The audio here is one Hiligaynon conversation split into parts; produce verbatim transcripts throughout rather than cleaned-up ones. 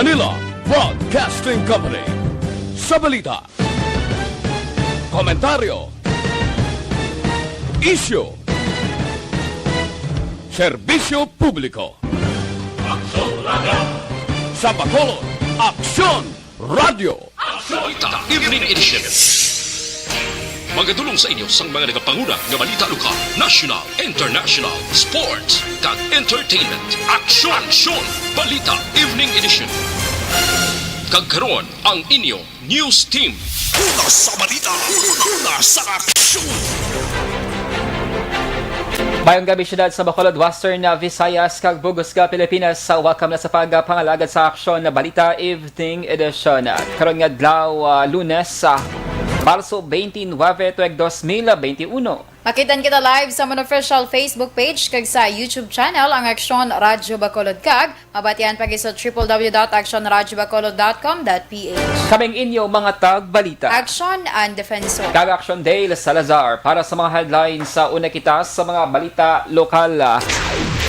Manila Broadcasting Company. Sa balita, komentaryo, isyu, serbisyo publiko. Aksyon Radyo. Sa Bacolod, Aksyon Radyo. Balita Evening Edition. Magadulong sa inyo sang mga nagapanguna nga balita lokal, national, international, sports, kag entertainment. Aksyon! Aksyon! Balita Evening Edition. Kag karon, ang inyo news team. Una sa balita, una sa aksyon. Mayong gabi, siyudad sa Bacolod, Western, ah, Visayas, kag bug-os nga Pilipinas. Sa welcome na sa pagpangalagad sa Aksyon na Balita Evening Edition. Karon nga adlaw, ah, Lunes, ah, Marso twenty-nine, tuig dos mil benti uno. Makitan kita live sa amon official Facebook page kag sa YouTube channel, ang Aksyon Radyo Bacolod, kag mabatian pa gid sa triple W dot action radyo bacolod dot com dot P H. Kaming inyo mga tagbalita. Aksyon and Defensor. Kag Aksyon Dale Salazar para sa mga headlines. Sa una kita sa mga balita lokal.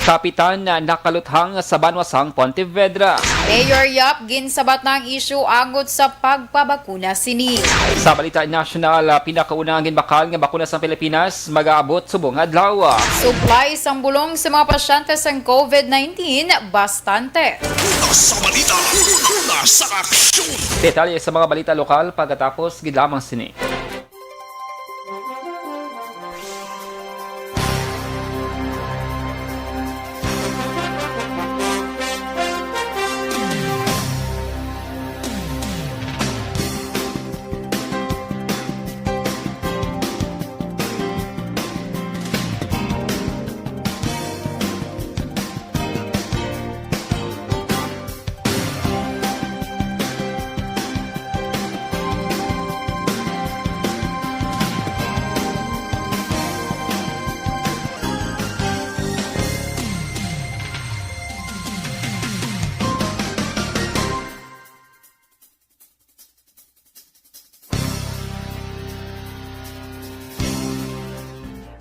Kapitan na nakaluthang sa banwa sang Pontevedra. Mayor Yap ginsabat na ang isyu angot sa pagpabakuna sini. Sa balita nasyonal, ah, pinakauna ang ginbakal nga bakuna sa Pilipinas magaabot subong adlaw. Supply sang bulong sa mga pasyente sang COVID nineteen bastante. Una sa balita, una sa aksyon. Detalye sa mga balita lokal pagkatapos gid lamang sini.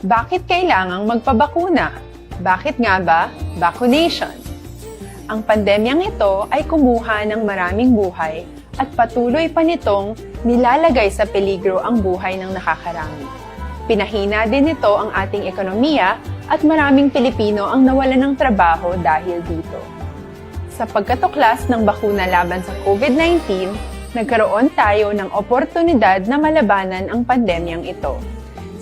Bakit kailangang magpabakuna? Bakit nga ba vaccination? Ang pandemyang ito ay kumuha ng maraming buhay at patuloy pa nitong nilalagay sa peligro ang buhay ng nakakarami. Pinahina din nito ang ating ekonomiya at maraming Pilipino ang nawalan ng trabaho dahil dito. Sa pagkatuklas ng bakuna laban sa COVID nineteen, nagkaroon tayo ng oportunidad na malabanan ang pandemyang ito.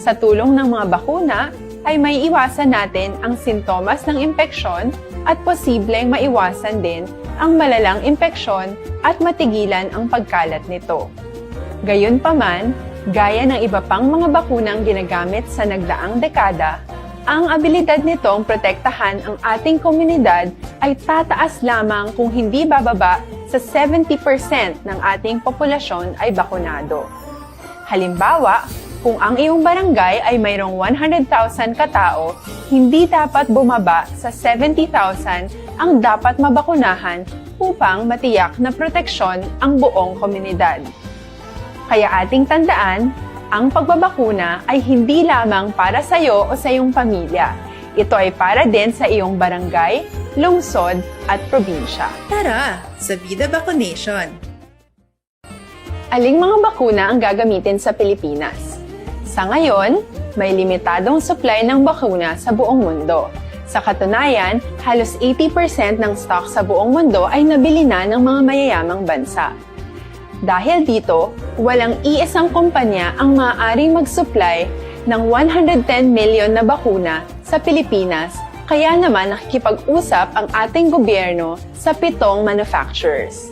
Sa tulong ng mga bakuna, ay maiiwasan natin ang sintomas ng impeksyon at posibleng maiwasan din ang malalang impeksyon at matigilan ang pagkalat nito. Gayunpaman, gaya ng iba pang mga bakunang ginagamit sa nagdaang dekada, ang abilidad nitong protektahan ang ating komunidad ay tataas lamang kung hindi bababa sa seventy percent ng ating populasyon ay bakunado. Halimbawa, kung ang iyong barangay ay mayroong one hundred thousand ka tao, hindi dapat bumaba sa seventy thousand ang dapat mabakunahan upang matiyak na proteksyon ang buong komunidad. Kaya ating tandaan, ang pagbabakuna ay hindi lamang para sa iyo o sa iyong pamilya. Ito ay para din sa iyong barangay, lungsod, at probinsya. Tara, sa Vida Vaccination! Aling mga bakuna ang gagamitin sa Pilipinas? Sa ngayon, may limitadong supply ng bakuna sa buong mundo. Sa katunayan, halos eighty percent ng stock sa buong mundo ay nabili na ng mga mayayamang bansa. Dahil dito, walang iisang kumpanya ang maaaring mag-supply ng one hundred ten million na bakuna sa Pilipinas, kaya naman nakikipag-usap ang ating gobyerno sa pitong manufacturers.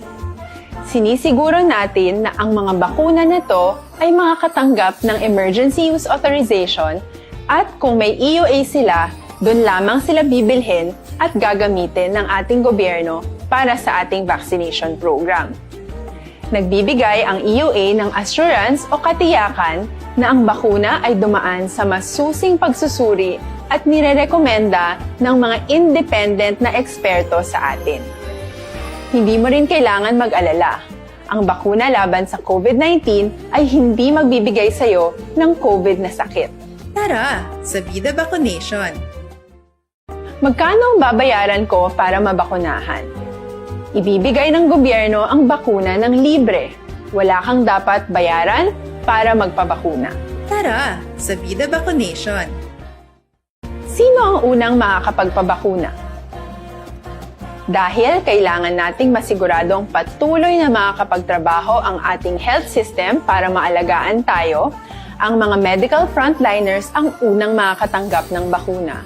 Sinisiguro natin na ang mga bakuna na to ay makakatanggap ng emergency use authorization, at kung may E U A sila, dun lamang sila bibilhin at gagamitin ng ating gobyerno para sa ating vaccination program. Nagbibigay ang E U A ng assurance o katiyakan na ang bakuna ay dumaan sa masusing pagsusuri at nirerekomenda ng mga independent na eksperto sa atin. Hindi mo rin kailangan mag-alala. Ang bakuna laban sa COVID nineteen ay hindi magbibigay sa iyo ng COVID na sakit. Tara, sa Vida Vaccination! Magkano ang babayaran ko para mabakunahan? Ibibigay ng gobyerno ang bakuna ng libre. Wala kang dapat bayaran para magpabakuna. Tara sa Vida Vaccination! Sino ang unang makakapagpabakuna? Dahil kailangan nating masiguradong patuloy na makakapagtrabaho ang ating health system para maalagaan tayo, ang mga medical frontliners ang unang makakatanggap ng bakuna.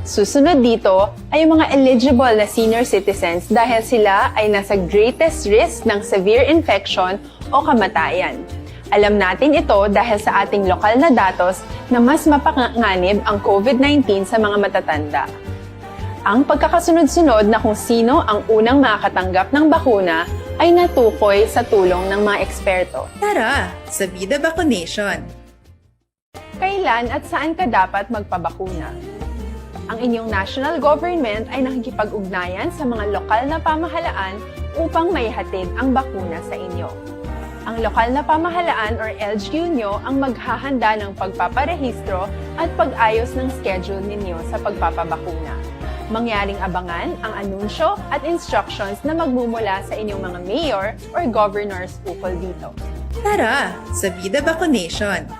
Susunod dito ay ang mga eligible na senior citizens dahil sila ay nasa greatest risk ng severe infection o kamatayan. Alam natin ito dahil sa ating lokal na datos na mas mapanganib ang COVID nineteen sa mga matatanda. Ang pagkakasunod-sunod na kung sino ang unang makakatanggap ng bakuna ay natukoy sa tulong ng mga eksperto. Tara sa Vida Vaccination! Kailan at saan ka dapat magpabakuna? Ang inyong national government ay nakikipag-ugnayan sa mga lokal na pamahalaan upang maihatid ang bakuna sa inyo. Ang lokal na pamahalaan or L G U nyo ang maghahanda ng pagpaparehistro at pag-ayos ng schedule ninyo sa pagpapabakuna. Mangyaring abangan ang anunsyo at instructions na magmumula sa inyong mga mayor or governors ukol dito. Tara sa Vida Vaccination!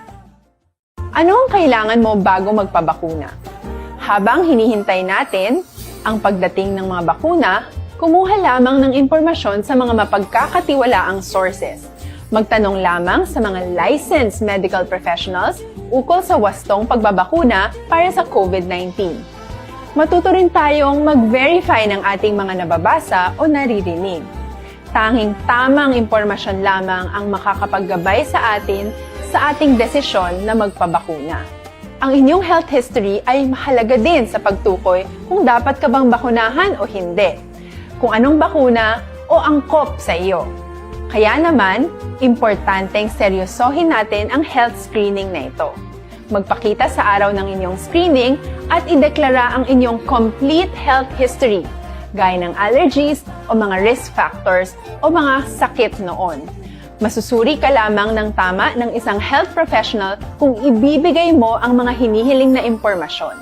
Ano ang kailangan mo bago magpabakuna? Habang hinihintay natin ang pagdating ng mga bakuna, kumuha lamang ng impormasyon sa mga mapagkakatiwalaang sources. Magtanong lamang sa mga licensed medical professionals ukol sa wastong pagbabakuna para sa COVID nineteen. Matuto rin tayong mag-verify ng ating mga nababasa o naririnig. Tanging tamang impormasyon lamang ang makakapaggabay sa atin sa ating desisyon na magpabakuna. Ang inyong health history ay mahalaga din sa pagtukoy kung dapat ka bang bakunahan o hindi, kung anong bakuna o angkop sa iyo. Kaya naman, importanteng seryosohin natin ang health screening na ito. Magpakita sa araw ng inyong screening at ideklara ang inyong complete health history, gaya ng allergies o mga risk factors o mga sakit noon. Masusuri ka lamang ng tama ng isang health professional kung ibibigay mo ang mga hinihiling na impormasyon.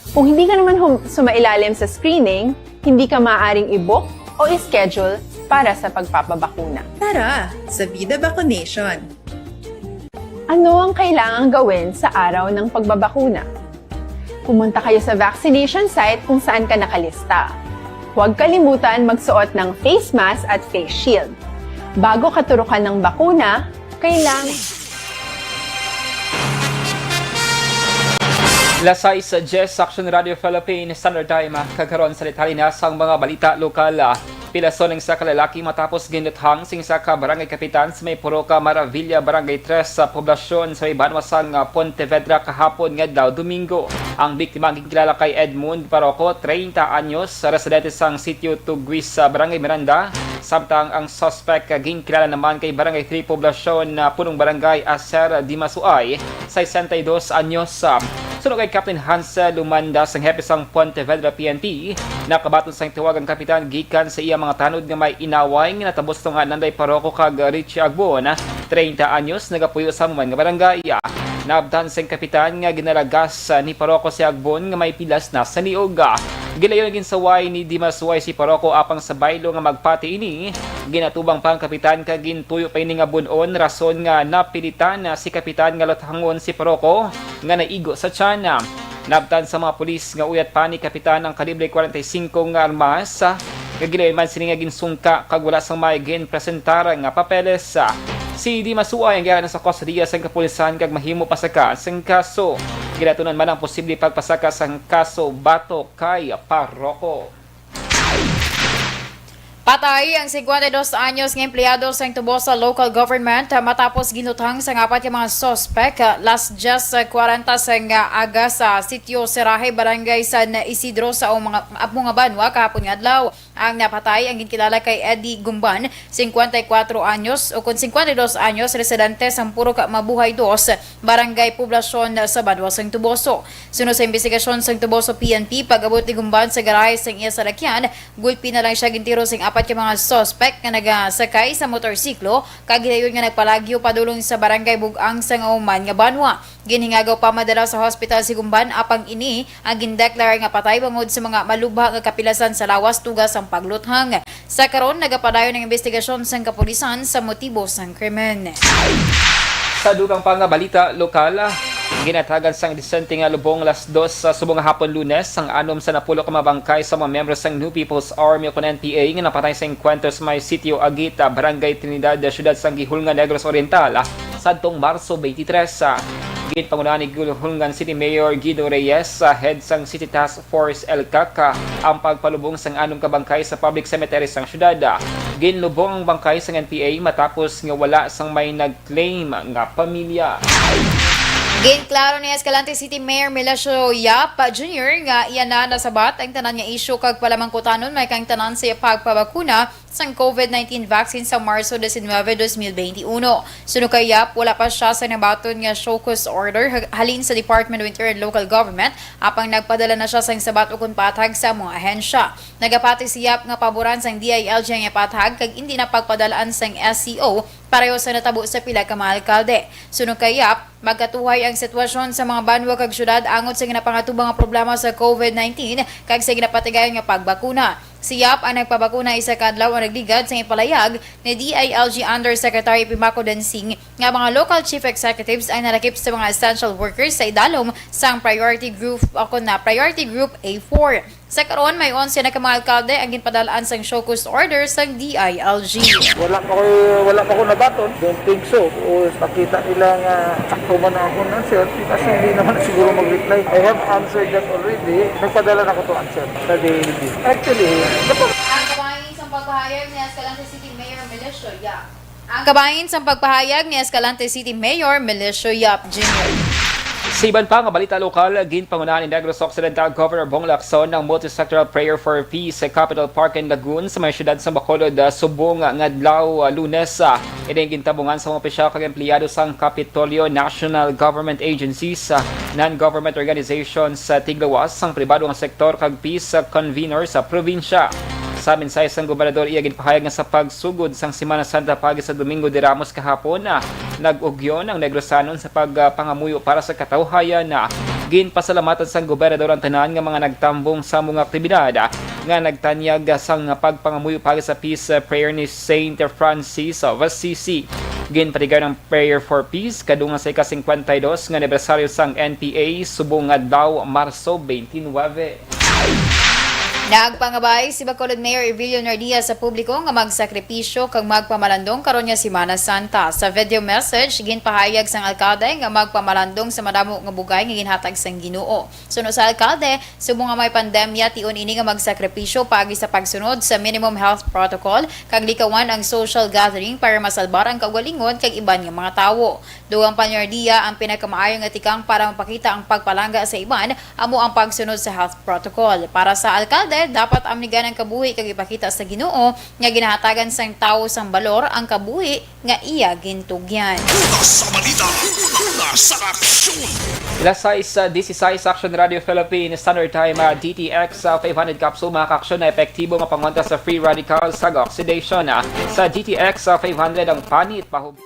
Kung hindi ka naman hum- sumailalim sa screening, hindi ka maaaring i-book o i-schedule para sa pagpapabakuna. Tara sa Vida Vaccination! Ano ang kailangang gawin sa araw ng pagbabakuna? Pumunta kayo sa vaccination site kung saan ka nakalista. Huwag kalimutan magsuot ng face mask at face shield. Bago katurukan ng bakuna, kailangan Las sais diyes sa Action Radio Philippines Standard Time, kag karon sa detalye na sang mga balita lokal. Pilason ang isa ka lalaki matapos ginluthang sing isa ka barangay kapitan sa may Purok Maravilla, Barangay Tres sa poblasyon sa may banwa sang Pontevedra kahapon nga adlaw, Domingo. Ang biktima ginkilala kay Edmund Paroco, treinta anyos, residente sang Sitio Tugwis sa Barangay Miranda, samtang ang suspect ginkilala naman kay Barangay Three Poblasyon, ah, Punong Barangay Aser Dimasuay, sesenta y dos anyos. Suno kay Captain Hansel Lumanda sang hepe sang Pontevedra P N P, nakabaton sang tawag ang kapitan gikan sa iya mga tanod nga may inaway nga natabo sa tunga Nanday Paroco kag Richie Agbon, treinta anyos, nagapuyo sa amo man nga barangay. Naabtan sang kapitan nga ginalagas ni Paroco si Agbon nga may pilas na sa liog. Gilayon nga ginsaway ni Dimasuay si Paroco apang sa baylo nga magpati ini, ginatubang pa ang kapitan kag gintuyo pa ini nga bun-on, rason nga napilitan na si kapitan nga luthangon si Paroco nga naigo sa tiyan. Naabtan sa mga pulis nga uyat pa ni kapitan ang kalibre kwarenta y singko nga armas, nga gilayon man sini nga ginsungka kag wala sang may ginpresentar nga papeles. Si Dimasuay ang gianan sa kustodiya sang kapulisan kag mahimo pasaka sang kaso. Ginatunan man ang posible pagpasaka sang kaso batok kay Paroco. Patay ang singkwenta y dos anyos nga empleyado sang Tuboso Local Government matapos ginuthang sang apat ka mga suspek, las diyes kwarenta sang aga sa Sitio Seraje, Barangay San Isidro sa Amo nga Banwa kahapon nga adlaw. Ang napatay ang ginkilala kay Eddie Gumban, singkwenta y kwatro anyos, ukon singkwenta y dos anyos, residente sa Purok Mabuhay Dos, Barangay Poblacion sa Banwa sang Tuboso. Suno sa imbestigasyon sang Tuboso P N P, pag-abot ni Gumban sa garahe sang iya salakyan, gulpi na lang siya gintiro sing apat ka mga suspek nga nagasakay sa motorsiklo kag hilayon nga nagpalagyo padulong sa Barangay Bug-ang sa Ngauman nga Banwa. Ginhingagaw pa madala sa hospital si Gumban, apang ini ang gindeklara nga patay bangod sa mga malubha nga kapilasan sa lawas tuga sang pagluthang. Sa karon, nagapadayon ang investigasyon sang kapulisan sa motibo sang krimen. Sa dugang pa nga balita lokal, ginatagan sang disente nga lubong alas dos sa subong nga hapon Lunes ang anom sa napulo ka mga bangkay sa mga miyembro sang New People's Army o kon N P A nga napatay sa engkwentro sa may Sitio Agita, Barangay Trinidad, siyudad sang Guihulngan, Negros Oriental, sadtong Marso twenty-three. Ginpangunahan ni Guihulngan City Mayor Guido Reyes, sa head sang City Task Force, ELCAC, ang pagpalubong sang anom ka bangkay sa public cemetery sang siyudad. Ginlubong ang bangkay sang N P A matapos nga wala sang may nag-claim nga pamilya. Ginklaro ni Escalante City Mayor Melesio Yap Junior nga iya na nasabat ang tanan nga isyu kag palamangkutanon may kang tanan sa iya pagpabakuna sang COVID nineteen vaccine sa Marso diecinuebe, dos mil benti uno. Suno kay Yap, wala pa siya sa nabaton nga show cause order ha-, halin sa Department of Interior and Local Government, apang nagpadala na siya sang sabat ukon pathag sa mga ahensya. Nagapati si Yap nga paboran sang D I L G ang ipathag kag indi na pagpadalaan sang S C O, pareho sa natabo sa pila ka mga alkalde. Suno kay Yap, magkatuhay ang sitwasyon sa mga banwa kag syudad angot sa ginapangatubang nga problema sa COVID nineteen kag sa ginapatigayon nga pagbakuna. Si Yap ang nagpabakuna isa ka adlaw ang nagligad sang ipalayag ni D I L G Undersecretary Pimaco Dancing nga mga local chief executives ang nalakip sa mga essential workers sa idalom sang priority group o kon na priority group A four. Sa karon, may onse na ka mga alkalde ang ginpadalaan sang show cause order sang D I L G. Wala pa ko, wala pa ko nabaton. Don't think so. O, nakita nila nga sakto man ang akong answer, kasi hindi naman siguro mag-reply. I have answered that already. Nagpadala na ko to answer sa D I L G. Actually, dapat Ang kabahin sang pagpahayag ni Escalante City Mayor Melesio Yap. Ang kabahin sang pagpahayag ni Escalante City Mayor Melesio Yap Junior. Sa iban pa nga balita lokal, ginpangunahan ni Negros Occidental Governor Bong Lacson ang multisectoral prayer for peace sa Capitol Park in Lagoon sa may siyudad sa Bacolod, ah, subong nga adlaw, ah, Lunes. Ah, ini gintabungan sa mga opisyal kag empleyado sang Kapitolyo, national government agencies, ah, non-government organizations, sa tiglawas sang pribado nga sektor kag peace, ah, conveners sa probinsya. Sa mensahe sang gobernador, iya ginpahayag nga sa pagsugod sang Semana Santa paagi sa Domingo de Ramos kahapon, ah, nag-ugyon ang Negrosanon sa pagpangamuyo para sa katawhayan. Ginpasalamatan sang gobernador ang tanan nga mga nagtambong sa mga aktibidad, ah, nga nagtanyag sang pagpangamuyo para sa peace prayer ni Saint Francis of Assisi. Ginpatigayon ang Prayer for Peace kadungan sa ika-singkwenta y dos nga anibersaryo sang N P A subong nga adlaw, Marso twenty-nine. Nagpangabay si Bacolod Mayor Evelio Nardia sa publiko nga magsakripisyo kag magpamalandong karon nga Semana Santa. Sa video message, ginpahayag sang alkalde nga magpamalandong sa madamo nga bugay nga ginhatag sang Ginoo. Suno sa alkalde, subong nga may pandemya, tion ini nga magsakripisyo paagi sa pagsunod sa minimum health protocol kag likawan ang social gathering para masalbar ang kaugalingon kag iban nga mga tawo. Dugang pa ni Nardia, ang pinakamaayo nga tikang para mapakita ang pagpalangga sa iban amo ang pagsunod sa health protocol. Para sa alkalde, dapat amnigan ang kabuhi kag ipakita sa Ginoo nga ginahatagan sang tawo sang balor ang kabuhi nga iya gintugyan. Una sa balita, una sa aksyon. Alas sais, ah, dieciséis, Action Radio Philippines Standard Time, ah, D T X, ah, five hundred capsule, mga kaaksyon na epektibo nga pangontra sa free radicals kag oxidation, ah, sa D T X, ah, five hundred ang panit pahub-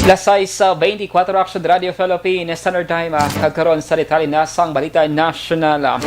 Las sais sa twenty-four Action Radio Philippines Standard Time, ah, kag karon sa detalye na sang balita nasyonal. Ah,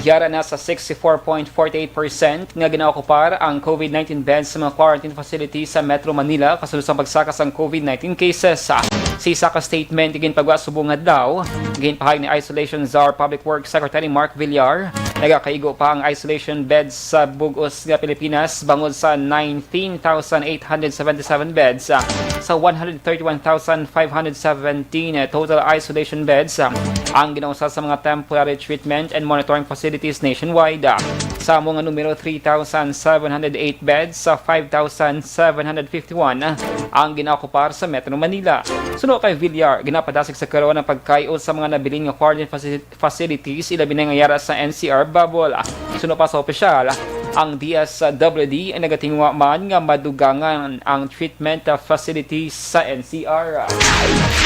yara na sa sixty-four point forty-eight percent nga ginaokupar ang COVID nineteen beds sa mga quarantine facilities sa Metro Manila kasunod sa pagsaka sang COVID nineteen cases. Ah, sa isa ka statement nga ginpagwa subong adlaw, ginpahayag ni Isolation Czar Public Works Secretary Mark Villar, nagakaigo pa ang isolation beds sa bug-os nga Pilipinas bangod sa nineteen thousand eight hundred seventy-seven beds, ah, sa one hundred thirty-one thousand five hundred seventeen, eh, total isolation beds, ah, ang ginausa sa mga temporary treatment and monitoring facilities nationwide. Ah, sa amo nga numero, three thousand seven hundred eight beds sa five thousand seven hundred fifty-one, ah, ang ginaokupar sa Metro Manila. Suno kay Villar, ginapadasig sa karon ang pagkay-o sa mga nabilin nga quarantine faci-, facilities, ilabi na nga yara sa N C R bubble. Suno pa sa opisyal, ang D S W D ay nagatinguha man nga madugangan ang treatment facilities sa N C R.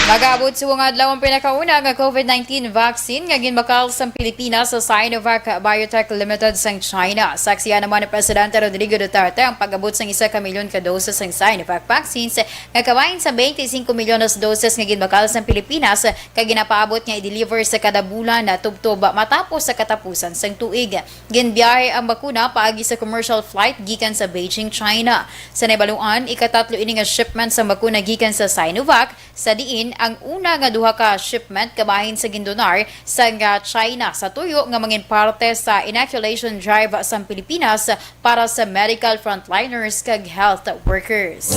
Mag-abot subong adlaw ang pinakauna nga COVID nineteen vaccine nga ginbakal sang Pilipinas sa Sinovac Biotech Limited sang China. Saksihan naman ni Presidente Rodrigo Duterte ang pag-abot sang isa ka milyon ka doses sang Sinovac vaccines nga kabahin sa twenty-five milyones doses nga ginbakal sang Pilipinas kag ginapaabot nga i-deliver sa kada bulan na tubtob matapos sa katapusan sang tuig. Ginbiyahe ang bakuna paagi sa commercial flight gikan sa Beijing, China. Sa nahibaluan, ikatatlo ini nga shipment sang bakuna gikan sa Sinovac, sa diin ang una nga duha ka shipment kabahin sa gindonar sang China sa tuyo nga mangin parte sa inoculation drive sang Pilipinas para sa medical frontliners kag health workers.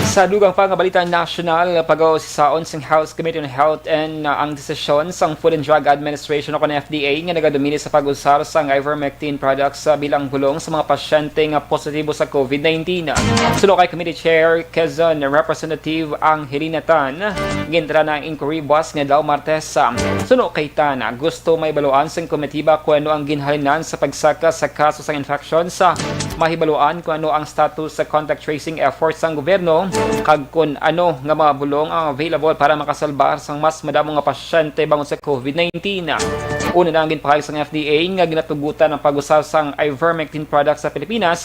Sa dugang pa nga balita nasyonal, pag-usisaon sang House Committee on Health and, uh, ang desisyon sang Food and Drug Administration o kon F D A nga nagadomini sa pag-usar sang ivermectin products, uh, bilang bulong sa mga pasyente nga positibo sa COVID nineteen. Suno kay Committee Chair Quezon Representative Angelina Tan, gintrana ang inquiry buas nga adlaw Martes. Suno kay Tan, gusto mahibaluan sang komitiba kung ano ang ginhalinan sa pagsaka sa kaso sang infection sa mahibaluan kung ano ang status sa contact tracing efforts sang gobyerno kag kung ano nga mga bulong ang available para makasalbar sang mas madamo nga pasyente bangod sa COVID nineteen. Una na ang ginpahayag sang F D A nga ginatugutan ang pag-usar sang ivermectin products sa Pilipinas,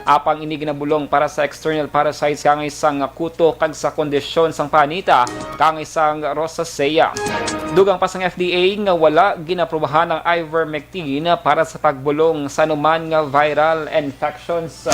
apang ini ginabulong para sa external parasites kaangay sang kuto kag sa kondisyon sang panita kaangay sang rosacea. Dugang pa sang F D A nga wala ginaprubahan ang ivermectin para sa pagbulong sa anuman nga viral infections.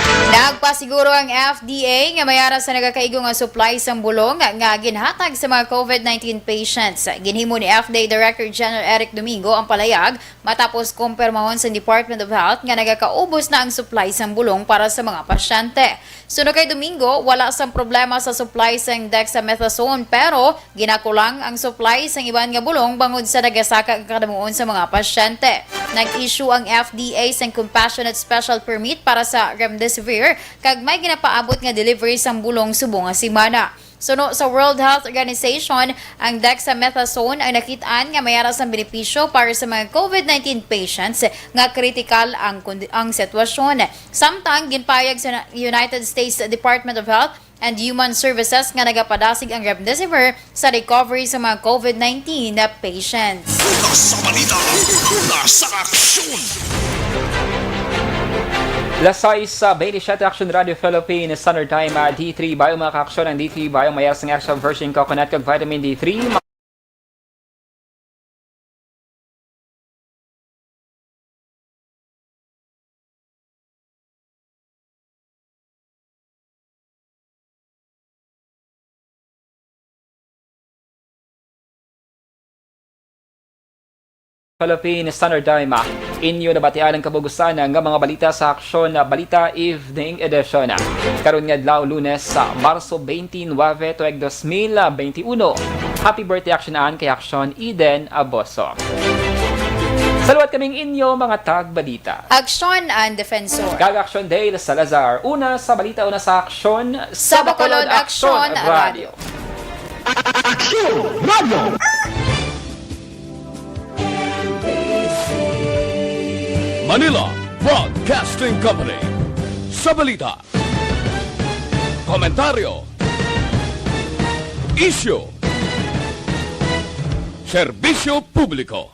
Nagpasiguro ang F D A nga may ara sa nagakaigo nga supply sang bulong nga ginhatag sa mga COVID nineteen patients. Ginhimo ni F D A Director General Eric Domingo ang palayag matapos kumpirmahon sa Department of Health nga nagakaubos na ang supply sang bulong para sa mga pasyente. Suno kay Domingo, wala sang problema sa supply sang dexamethasone, pero ginakulang ang supply sang iban nga bulong bangod sa nagasaka nga kadamuon sa mga pasyente. Nag-issue ang F D A sang Compassionate Special Permit para sa remdesivir, kag may ginapaabot nga delivery sang bulong subong nga semana. Suno sa World Health Organization, ang dexamethasone ang nakit-an nga may ara sang benepisyo para sa mga COVID nineteen patients nga kritikal ang kondi-, ang sitwasyon. Samtang ginpahayag sa na-, United States Department of Health and Human Services nga nagapadasig ang remdesivir sa recovery sa mga COVID nineteen na patients. Una sa balita, una sa aksyon. Las sais, ah, veintisiete, Aksyon Radio Philippines Standard Time, ah, D three Bio, mga kaaksyon, ang D three Bio, may sang extra virgin coconut kag vitamin D three. Philippine Standard Time, ah, inyo nabatian ang kabug-usan nga mga balita sa Aksyon, ah, Balita Evening Edition. Karon nga adlaw, Lunes, sa Marso twenty-nine, tuig dos mil veintiuno. Happy birthday, Aksyon Ann, kay Aksyon Eden Aboso. Saluwat kaming inyo, mga tagbalita. Aksyon Ann Defensor. Kag Aksyon Dale Salazar. Una sa balita, una sa aksyon, sa Bacolod, Aksyon Radio. Aksyon Radio. Manila Broadcasting Company. Sa balita, komentaryo, isyu, serbisyo publiko.